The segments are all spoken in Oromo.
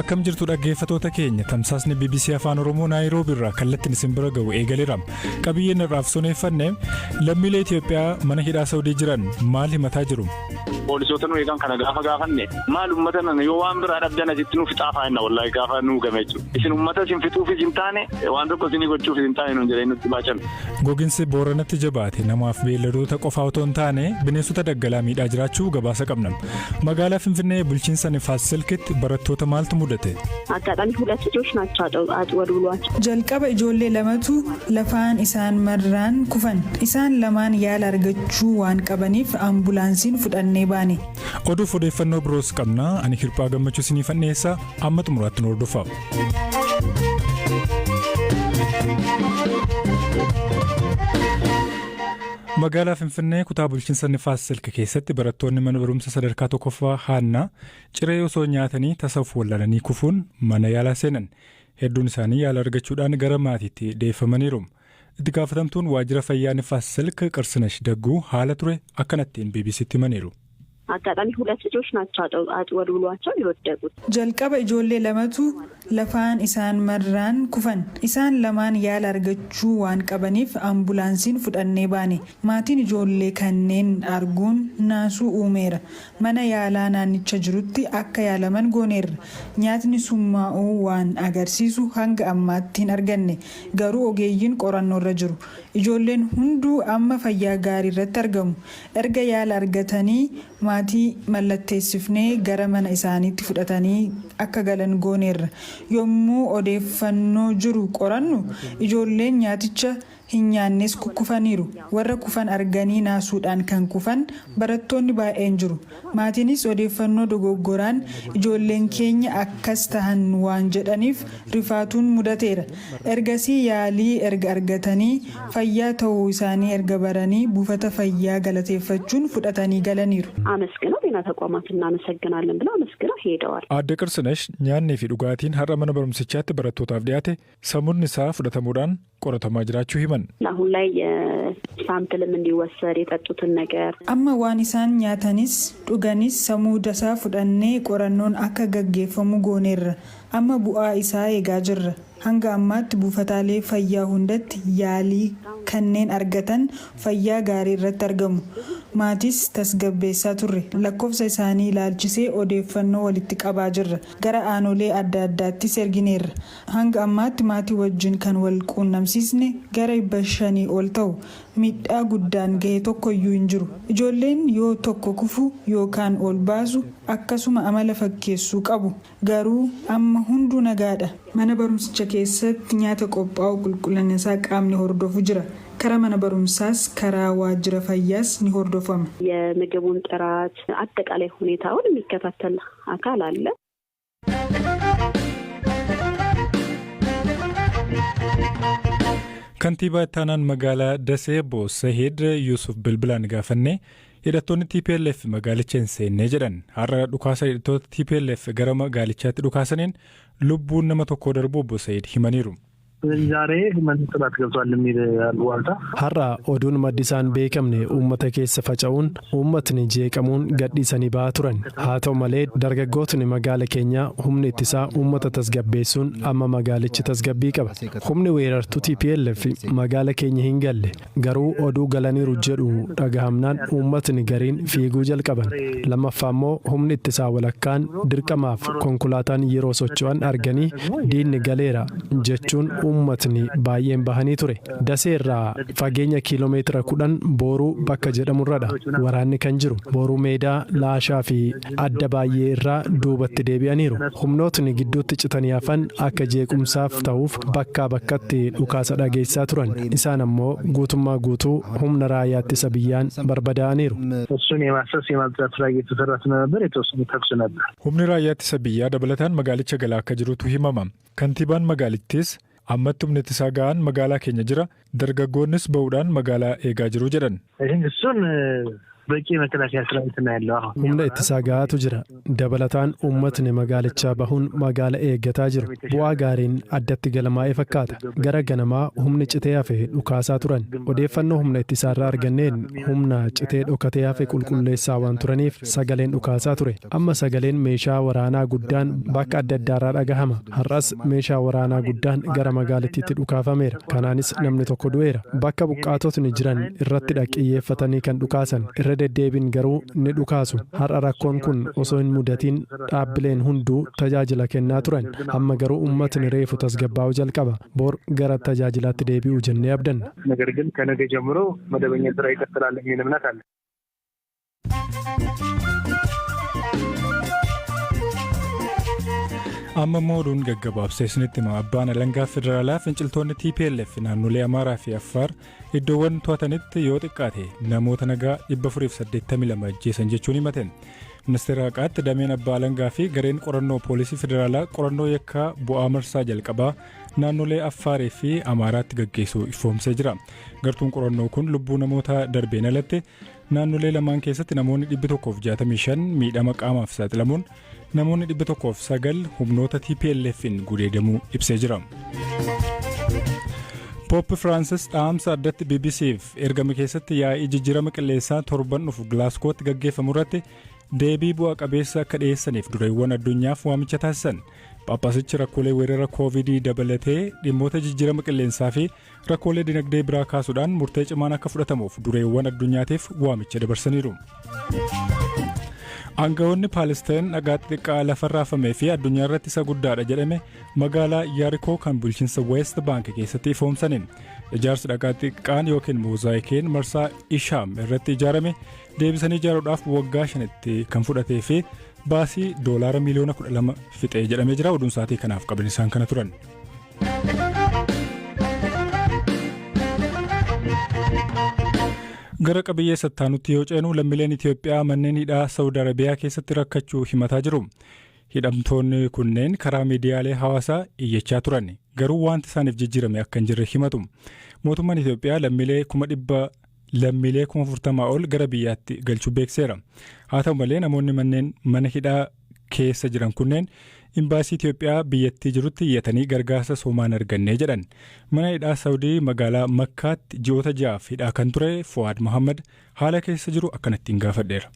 Akkam jirtu dhaggeeffatoota keenya? Tamsaasni BBC Afaan Oromoo Naayiroobii irraa kallattiin isin bira ga'u eegaleera. Qabiyyeen irraaf soneeffanne lammiilee Itoophiyaa mana hidhaa Saudii jiran maal himataa jiru? Poolisoota nu eegan kana gaafa gaafanne, maal uummata nana yoo waan biraa dhabdan asitti nu fixaa faayina, wallaahi gaafa nu game jechuudha. Isin uummata isin fixuufis hin taane, waan tokko isinii gochuufis hin taane nuun jedhee nutti baacame. Goginsi Booranatti jabaate namaaf beeyladoota qofaa otoo hin taane bineensota daggalaa miidhaa jiraachuu gabaasa qabna. Magaalaa Finfinnee bulchiinsa Nifaas Silkitti barattoota maaltu mudate? አጋጣሚ ሁለት ልጆች ናቸው አጥወልውሏቸው። Jalqaba ijoollee lamatu lafaan isaan marraan kufan. Isaan lamaan yaala argachuu waan qabaniif ambulaansiin fudhannee baane. Oduuf odeeffannoo biroos qabna. Ani Hirphaa Gammachuu isiniif dhiyeessa. Amma xumuraatti nu hordofaa. Magaalaa Finfinnee kutaa bulchiinsa Nifaas Silk keessatti barattoonni mana barumsa sadarkaa tokkoffaa Haannaa ciree osoo nyaatanii tasa of wallaalanii kufuun mana yaalaa seenan. Hedduun isaanii yaala argachuudhaan gara maatiitti deeffamaniiru. Itti gaafatamtuun waajjira fayyaa Nifaas Silk Qirsinesh Dagguu haala ture akkanattiin BBCtti himaniiru. አጋጣሚ ሁለት ልጆች ናቸው አጥወልውሏቸው የወደቁት። Jalqaba ijoollee lamatu lafaan isaan marraan kufan. Isaan lamaan yaala argachuu waan qabaniif ambulaansiin fudhannee baane. Maatiin ijoollee kanneen arguun naasuu uumeera. Mana yaalaa naannicha jirutti akka yaalaman gooneerra. Nyaatni summaa'uu waan agarsiisu hanga ammaatti hin arganne. Garuu ogeeyyiin qorannoorra jiru. Ijoolleen hunduu amma fayyaa gaarii irratti argamu. Erga yaala argatanii maatii mallatteessifnee gara mana isaaniitti fudhatanii akka galan gooneerra. Yommuu odeeffannoo jiru qorannu ijoolleen nyaaticha hin nyaannes kukkufaniiru. Warra kufan arganii naasuudhaan kan kufan barattoonni baay'een jiru. Maatiinis odeeffannoo dogoggoraan ijoolleen keenya akkas tahan waan jedhaniif rifaatuun mudateera. Ergasii yaalii erga argatanii fayyaa ta'uu isaanii erga baranii buufata fayyaa galateeffachuun fudhatanii galaniiru. አመስግነው ጤና ተቋማት እናመሰግናለን ብለው አመስግነው ሄደዋል። Aadde Qirsinesh nyaannii fi dhugaatiin har'a mana barumsichaatti barattootaaf dhiyaate sammudni isaa fudhatamuudhaan qoratamaa jiraachuu himan. አሁን ላይ ሳምፕልም እንዲወሰድ የጠጡትን ነገር Amma waan isaan nyaatanis dhuganis samuuda isaa fudhannee qorannoon akka gaggeeffamu gooneerra. Amma bu'aa isaa eegaa jirra. Hanga ammaatti buufataalee fayyaa hundatti yaalii kanneen argatan fayyaa gaarii irratti argamu. Maatis tasgabbeessaa turre. Lakkoofsa isaanii ilaalchisee odeeffannoo walitti qabaa jirra. Gara aanolee adda addaattis ergineerra. Hanga ammaatti maatii wajjin kan wal quunnamsiisne gara 500 ol ta'u. Miidhaa guddaan gahe tokko iyyuu hin jiru. Ijoolleen yoo tokko kufu yookaan ol baasu akkasuma amala fakkeessuu qabu. Garuu amma hunduu nagaadha. Mana barumsicha keessatti nyaata qophaa'u qulqullina isaa qaamni hordofu jira. Karaa mana barumsaas karaa waajjira fayyaas ni hordofama. የምግቡን ጥራት አጠቃላይ ሁኔታውን የሚከታተል አካል አለ። Kantiibaa ittaanaan magaalaa Dasee Obbo Saheed Yuusuf bilbilaan gaafannee hidhattoonni TPLF magaalicha hin seenne jedhan. Har'a dhukaasa hidhattoota TPLF gara magaalichaatti dhukaasaniin lubbuun nama tokkoo darbuu Obbo Saheed himaniiru. ዛሬ መንግስት ጥላት ገብቷል የሚል አሉባልታ Har'a oduun maddi isaan beekamne uummata keessa faca'uun uummatni jeeqamuun gadhiisanii ba'aa turan. Haa ta'u malee, dargaggootni magaala keenyaa humni ittisaa uummata tasgabbeessuun amma magaalichi tasgabbii qaba. Humni weerartuu TPLF magaala keenya hin galle. Garuu oduu galaniiru jedhu dhagahamnaan uummatni gariin fiiguu jalqaban. Lammaffaa immoo humni ittisaa walakkaan dirqamaaf konkolaataan yeroo socho'an arganii diinni galeera jechuun uummatni baay'een bahanii ture. Dasee irraa fageenya kiiloomeetira 10 Booruu bakka jedhamurradha waraanni kan jiru. Booruu Meedaa, Laashaa fi adda baay'ee irraa duubatti deebi'aniiru. Humnootni gidduutti citanii hafan akka jeequmsaaf ta'uuf bakkaa bakkatti dhukaasa dhageessaa turan. Isaan ammoo guutummaa guutuu humna raayyaa ittisa biyyaan barbadaa'aniiru. እሱን የማሰስ የማጽዳት ስራ እየተሰራ ስለነበር የተወሰነ ተኩስ ነበር። Humni raayyaa ittisa biyyaa dabalataan magaalicha galaa akka jirutu himama. Kantiibaan magaalittiis ammatti humni ittisaa ga'aan magaalaa keenya jira, dargaggoonnis ba'uudhaan magaalaa eegaa jiru jedhan. እሱን በቂ የመከላከያ ሰራዊት ነው ያለው አሁን። Humna ittisaa gahaatu jira. Dabalataan uummatni magaalichaa bahuun magaala eeggataa jiru. Bu'aa gaariin addatti galmaa'ee fakkaata. Gara ganamaa humni citee hafe dhukaasaa turan. Odeeffannoo humna ittisaarraa arganneen humna citee dhokatee hafe qulqulleessaa waan turaniif sagaleen dhukaasaa ture. Amma sagaleen meeshaa waraanaa guddaan bakka adda addaarraa dhagahama. Har'as meeshaa waraanaa guddaan gara magaalittiitti dhukaafameera. Kanaanis namni tokko du'eera. Bakka buqqaatotni jiran irratti xiyyeeffatanii kan dhukaasan, irra deddeebiin garuu ni dhukaasu. Har'a rakkoon kun osoo hin mudatiin dhaabbileen hunduu tajaajila kennaa turan. Amma garuu uummatni reefu tasgabbaa'uu jalqaba. Bor gara tajaajilaatti deebi'u jennee abdanna. ነገር ግን ከነገ ጀምሮ መደበኛ ስራ ይቀጥላል የሚል እምነት አለ። Amma immoo oduun gaggabaabsee isinitti hima. Abbaan alangaa federaalaa finciltoonni TPLF naannolee Amaaraa fi Affaar iddoowwan to'atanitti yoo xiqqaate namoota nagaa 482 ajjeesan jechuun himate. Ministeera haqaatti dameen abbaa alangaa fi gareen qorannoo poolisii federaalaa qorannoo yakkaa bu'aa marsaa jalqabaa naannolee Affaarii fi Amaaraatti gaggeessuu ifoomsee jira. Gartuun qorannoo kun lubbuu namoota darbeen alatti naannolee lamaan keessatti namoonni 165 miidhama qaamaaf saaxilamuun, namoonni 109 humnoota TPLF'n gudeedamuu ibsee jira. Poop Firaansis dhaamsa addatti BBC'f ergame keessatti yaa'ii jijjiirama qilleensaa torban dhufu Gilaasgootti gaggeeffamu irratti deebii bu'a qabeessa akka dhiyeessaniif dureewwan addunyaaf waamicha taasisan. Phaaphaasichi rakkoolee weerara Koovidii dabalatee dhimmoota jijjiirama qilleensaa fi rakkoolee dinagdee biraa kaasuudhaan murtee cimaan akka fudhatamuuf dureewwan addunyaatiif waamicha dabarsaniiru. Aangawoonni Paalestiin dhagaa xixiqqaa lafarraa hafamee fi addunyaa irratti isa guddaadha jedhame magaalaa Yaarikoo kan bulchiinsa West Bank keessatti ifoomsaniin. Ijaarsi dhagaa xixiqqaan yookiin moozaayikiin marsaa Ishaam irratti ijaarame deebisanii ijaaruudhaaf waggaa 5tti kan fudhatee fi baasii doolaara miiliyoona 12 fixee jedhamee jira. Oduun sa'aatii kanaaf qaban isaan kana turan. Gara qabiyyee sattaanutti yoo ceenu, lammiileen Itoophiyaa manneen hidhaa Saawud Arabiyaa keessatti rakkachuu himataa jiru. Hidhamtoonni kunneen karaa miidiyaalee hawaasaa iyyachaa turan. Garuu wanti isaaniif jijjiirame akka hin jirre himatu. Mootummaan Itoophiyaa lammiilee 40,000 ol gara biyyaatti galchuu beekseera. Haa ta'u malee, namoonni manneen mana hidhaa keessa jiran kunneen imbaasii Itoophiyaa biyyattii jirutti iyyatanii gargaarsa somaan argannee jedhan. Mana hidhaa Saawudii magaalaa Makkaatti ji'oota 6f hidhaa kan ture Fuwaad Mohammad haala keessa jiru akkanattiin gaafadheera.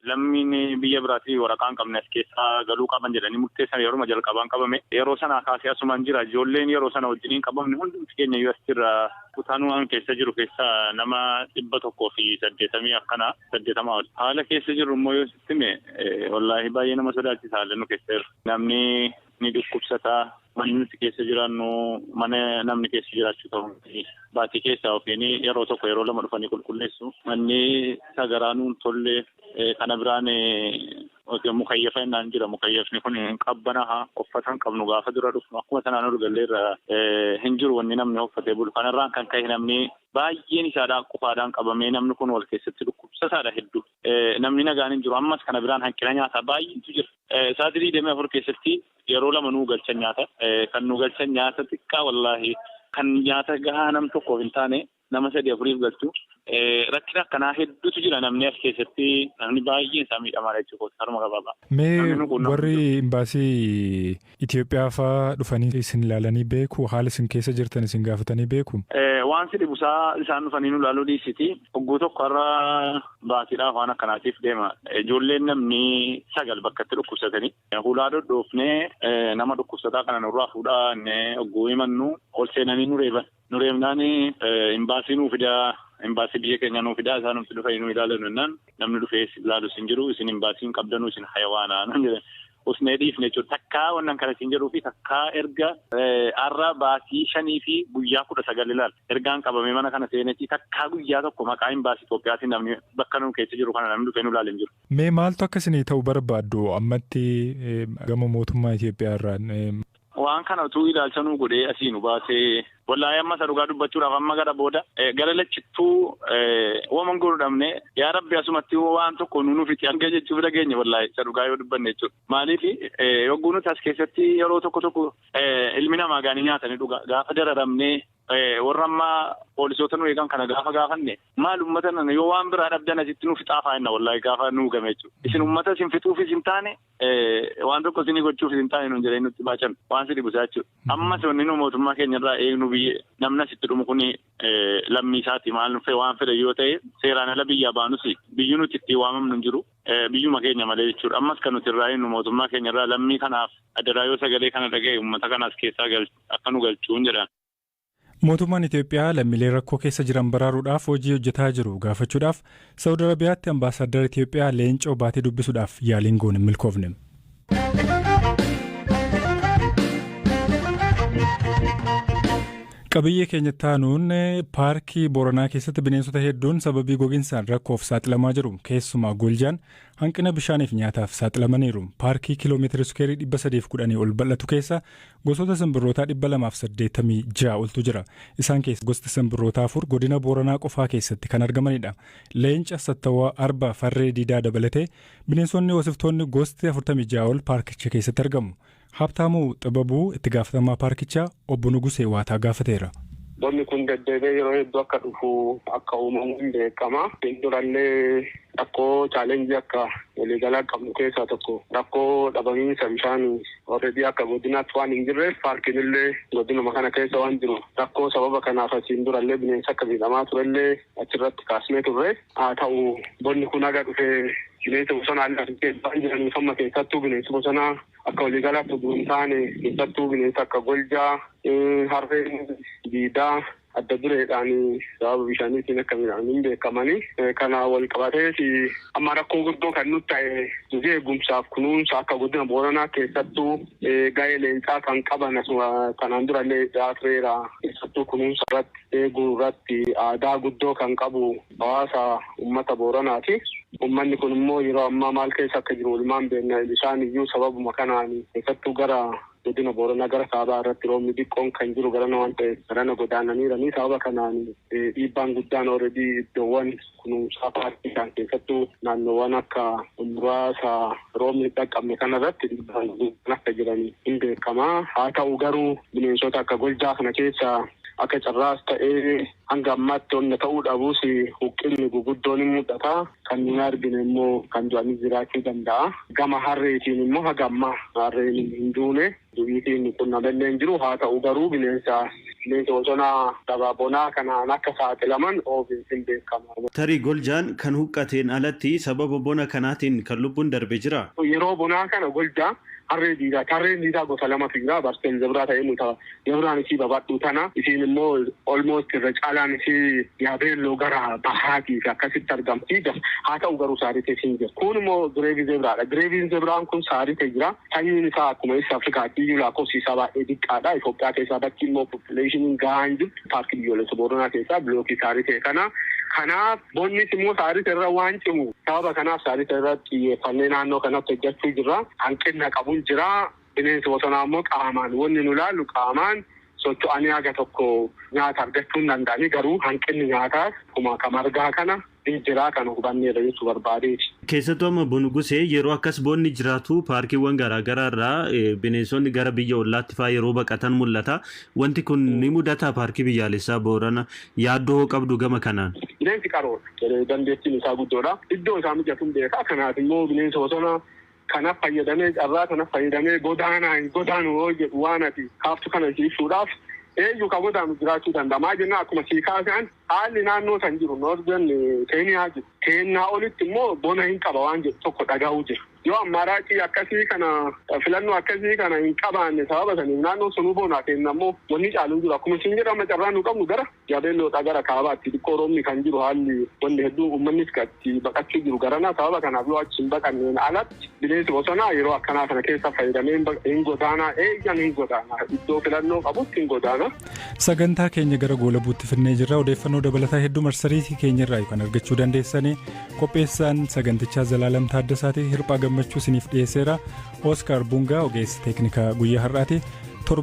Lammiin biyya biraatii waraqaa hin qabne as keessaa galuu qaban jedhanii murteessan yeroo jalqabaan qabame. Yeroo sanaa kaasee asumaan jira. Ijoolleen yeroo sana wajjiniin qabamne hundumti keenya iyyuu as jirra. Kutaan waan keessa jiru keessaa nama 180 akkana 80 ol. Haala keessa jirru immoo yoo sitti hime, wallaahi baay'ee nama sodaachisa haalli nu keessa jiru. Namni ni dhukkubsataa. Manni nuti keessa jiraannu mana namni keessa jiraachuu ta'u baatii keessaa ofiin yeroo tokko yeroo lama dhufanii qulqulleessu. Manni sagaraa nuun tolle. Kana biraan mukayyafa innaan jira. Mukayyafni kun qabbanaha. Uffata hin qabnu. Gaafa dura dhufnu akkuma sanaan ol galleerra hin jiru wanni namni uffatee bulu. Kanarraan kan ka'e namni baay'een isaadhaan qufaadhaan qabamee, namni kun wal keessatti dhukkubsataadha hedduu. Namni nagaan hin jiru. Ammas kana biraan hanqina nyaataa baay'eetu jira. Sa'aatii 24 keessatti yeroo lama nuu galchan nyaata. Kan nu galchan nyaata xiqqaa, wallaahi, kan nyaata gahaa nam tokkoof hin taane nama sadii afuriif galchu. Rakkina akkanaa hedduutu jira. Namni as keessatti namni baay'een isaa miidhamaadha jechuudha, haruma gabaabaa. Mee warri imbaasii Itoophiyaa fa'aa dhufanii isin ilaalanii beeku? Haala isin keessa jirtan isin gaafatanii beeku? Waan si dhibusaa isaan dhufanii nu ilaaluu dhiisiti. Hogguu tokko har'a baatiidhaaf waan akkanaatiif deema. Ijoolleen namni sagal bakka itti dhukkubsatanii. Hulaa dhodhoofnee nama dhukkubsataa kana nurraa fuudhaa hogguu himannu ol seenanii nu reeban. Nu reebnaan imbaasii nuu fidaa, imbaasii biyya keenya nuu fidaa, isaan nuti dhufanii nu ilaalan jennaan, namni dhufee ilaalus hin jiru, isin imbaasii hin qabdanuu, isin hayawaanaa nuun jedhan. Usnee dhiifne jechuudha. Takkaa wannan kana isin jedhuu fi takkaa erga har'a baatii 5 fi guyyaa 19 ilaala. Ergaan qabamee mana kana seenetti takkaa guyyaa tokko maqaa imbaasii Itoophiyaatiin namni bakka nu keessa jiru kana namni dhufee nu ilaale hin jiru. Mee maaltu akka isinii ta'u barbaaddu ammatti gama mootummaa Itoophiyaa irraa? Waan kana utuu ilaalcha nuu godhee asii nu baasee Wallaahi, amma isa dhugaa dubbachuudhaaf amma gara booda gara lachittuu waan godhu dhabne, yaa Rabbi, asumatti waan tokko nu fixi hanga jechuuf dhageenye, wallaahi, isa dhugaa yoo dubbanne jechuudha. Maaliif, yogguu nuti as keessatti yeroo tokko tokko ilmi namaa gaanii nyaatanii dhuga gaafa dararamnee, warra ammaa poolisoota nu eegan kana gaafa gaafanne, maal uummata nana yoo waan biraa dhabdan asitti nu fixaafaa jenna, wallaahi, gaafa nu game jechuudha. Isin uummata isin fixuufis hin taane, waan tokko isinii gochuufis hin taane nuun jedhanii nutti baacan, waan si dhibusaa jechuudha. Ammas wanni nu mootummaa keenyarraa eegnu, biyya namni asitti dhumu kuni lammii isaati, maal nuffee waan fedhe yoo ta'e seeraan ala biyyaa baanus biyyi nuti itti waamamnu hin jiru. Biyyuma keenya malee jechuudha. Ammas kan nuti irraa eegnu mootummaa keenyarraa lammii kanaaf adaraa yoo sagalee kana dhaga'e uummata kanaas keessaa akka nu galchuun jedhan. Mootummaan Itoophiyaa lammiilee rakkoo keessa jiran baraaruudhaaf hojii hojjetaa jiru gaafachuudhaaf Saawud Arabiyaatti ambaasaaddara Itoophiyaa Leencoo Baatee dubbisuudhaaf yaaliin goone hin milkoofne. Qabiyyee keenyatti aanuun, paarkii Booranaa keessatti bineensota hedduun sababii goginsaan rakkoof saaxilamaa jiru. Keessumaa goljaan hanqina bishaaniif nyaataaf saaxilamaniiru. Paarkii kiiloomeetira iskuweerii 310 ol bal'atu keessa gosoota simbirrootaa 286 oltu jira. Isaan keessa gosti simbirrootaa afur godina Booranaa qofaa keessatti kan argamanidha. Leenca, sattawwaa, arba, farree diidaa dabalatee bineensonni hoosiftoonni gosti 46 ol paarkicha keessatti argamu. Habtaamuu Xibabuu itti gaafatamaa paarkichaa obbo Nugusee Waataa gaafateera. Bonni kun deddeebi'ee yeroo hedduu akka dhufu, akka uumamu hin beekama. Durallee rakkoo, challenge akka waliigalaa qabnu keessaa tokko rakkoo dhabamiinsa bishaanii already akka godinaatti waan hin jirreef, paarkiin illee godinuma kana keessa waan jiru, rakkoo sababa kanaaf asiin durallee bineensa akka miidhamaa turellee achirratti kaasnee turre. Haa ta'u, bonni kun haga dhufee bineensa bosonaa illee keessa waan jiraniif, amma keessattuu bineensi bosonaa akka waliigalaatti osoo hin taane, keessattuu bineensa akka goljaa, harreen diidaa adda dureedhaan sababa bishaaniitiin akka miidhaman beekamanii. Kana wal qabateeti amma rakkoo guddoo kan nutti ta'e, hojii eegumsaaf kunuunsa akka godina Booranaa keessattuu gahee leencaa kan qaban kanaan durallee tureera. Keessattuu kunuunsa irratti, eeguu irratti aadaa guddoo kan qabu hawaasa uummata Booranaati. Uummanni kun immoo yeroo ammaa maal keessa akka jiru walumaan beekna. Bishaan iyyuu sababuma kanaan keessattuu gara godina Booranaa gara kaabaa irratti roobni xiqqoon kan jiru garana waan ta'eef garana godaananiiranii. Sababa kanaan dhiibbaan guddaan already iddoowwan kunuunsaa paarkiidhaan, keessattuu naannoowwan akka muraasa roobni dhaqqabne kanarratti dhiibbaan guddaan akka jiran hin beekamaa. Haa ta'u garuu, bineensota akka goljaa kana keessa akka carraas ta'ee hanga ammaatti onna ta'uu dhabuus huqqinni guguddoon ni mul'ata. Kan nuyi argine immoo kan du'anis jiraachuu danda'a. Gama harreetiin immoo haga ammaa harreen hin duune. Du'iitiin qunnamallee hin jiru. Haa ta'u garuu, bineensa bosonaa sababa kanaan akka saaxilaman oofiin hin beekama. Tarii goljaan kan huqqateen alatti sababa bona kanaatiin kan lubbuun darbe jira. Yeroo bonaa kana goljaa, harree diidaa, harreen diidaa gosa lamatu jira. Barteen zebra ta'ee nuta zebraan isii babadhu tana, isiin immoo almost irra caalaan isii Yaabeelloo gara bahaatii fi akkasitti argamti. Haa ta'u garuu, saaritee siin jira. Kun immoo Grevy's zebraadha. Grevy's zebraan kun saaritee jira. Sanyiin isaa akkuma East Afrikaatti iyyuu lakkoofsi isaa baay'ee xiqqaadha. Itoophiyaa keessaa bakki immoo populationiin gahaan jiru paarkii biyyoolessa Booranaa keessaa bilookii saaritee kana. Kanaaf bonnis immoo saaritee irra waan cimu, sababa kanaaf saaritee irra xiyyeeffannee naannoo kanatti hojjechuu jirra. Hanqina qabuun jira. Bineensi bosonaa immoo qaamaan wanni nu ilaallu, qaamaan socho'anii haga tokko nyaata argachuu hin danda'anii, garuu hanqinni nyaataas akkuma kan margaa kana hin jiraa, kan hubanneerra jechuu barbaadeeti. Keessattuu amma Bonugusee, yeroo akkas bonni jiraatu paarkiiwwan garaagaraa irraa bineensonni gara biyya ollaatti fa'aa yeroo baqatan mul'ata. Wanti kun ni mudata paarkii biyyaalessaa Boorana, yaaddoo qabdu gama kanaan? Bineensi qaroodha. Dandeettiin isaa guddoodha. Iddoo isaa mijatuun beeka. Kanaaf immoo bineensa bosonaa kanaaf fayyadamee, carraa kanaaf fayyadamee godaanaa hin godaanu yoo jedhu, waan ati kaaftu kana ibsuudhaaf, eenyu ka godaanu jiraachuu danda'a. Maa jennaan, akkuma sii kaasan, haalli naannoo san jiru, Northern Keeniyaa jiru. Keenyaa olitti immoo bona hin qaba waan jedhu tokko dhaga'uu jira. Yoo ammaaraaqii akkasii kana, filannoo akkasii kana hin qabaanne, sababa saniif naannoon sunuu bonaa, kenna immoo wanni caalu jiru. Akkuma isin jedhama, carraan nu qabnu gara Yaabeelloodhaa gara kaabaatti xiqqoo roobni kan jiru, haalli wanni hedduu uummannis gatti baqachuu jiru garana. Sababa kanaaf yoo achi hin baqanneen alatti, bineensi bosonaa yeroo akkanaa kana keessa fayyadamee hin godaanaa, eeyyan hin godaanaa, iddoo filannoo qabutti hin godaana. Sagantaa keenya gara goolabuutti fidnee jirra. Odeeffannoo dabalataa hedduu marsariitii keenya irraa kan argachuu dandeessanii. Qopheessaan sagantichaa Zalaalam Taaddasaati. Hirphaa Gammachuu isiniif dhiyeesseera. Ooskaar Bungaa ogeessa teeknikaa guyyaa har'aati.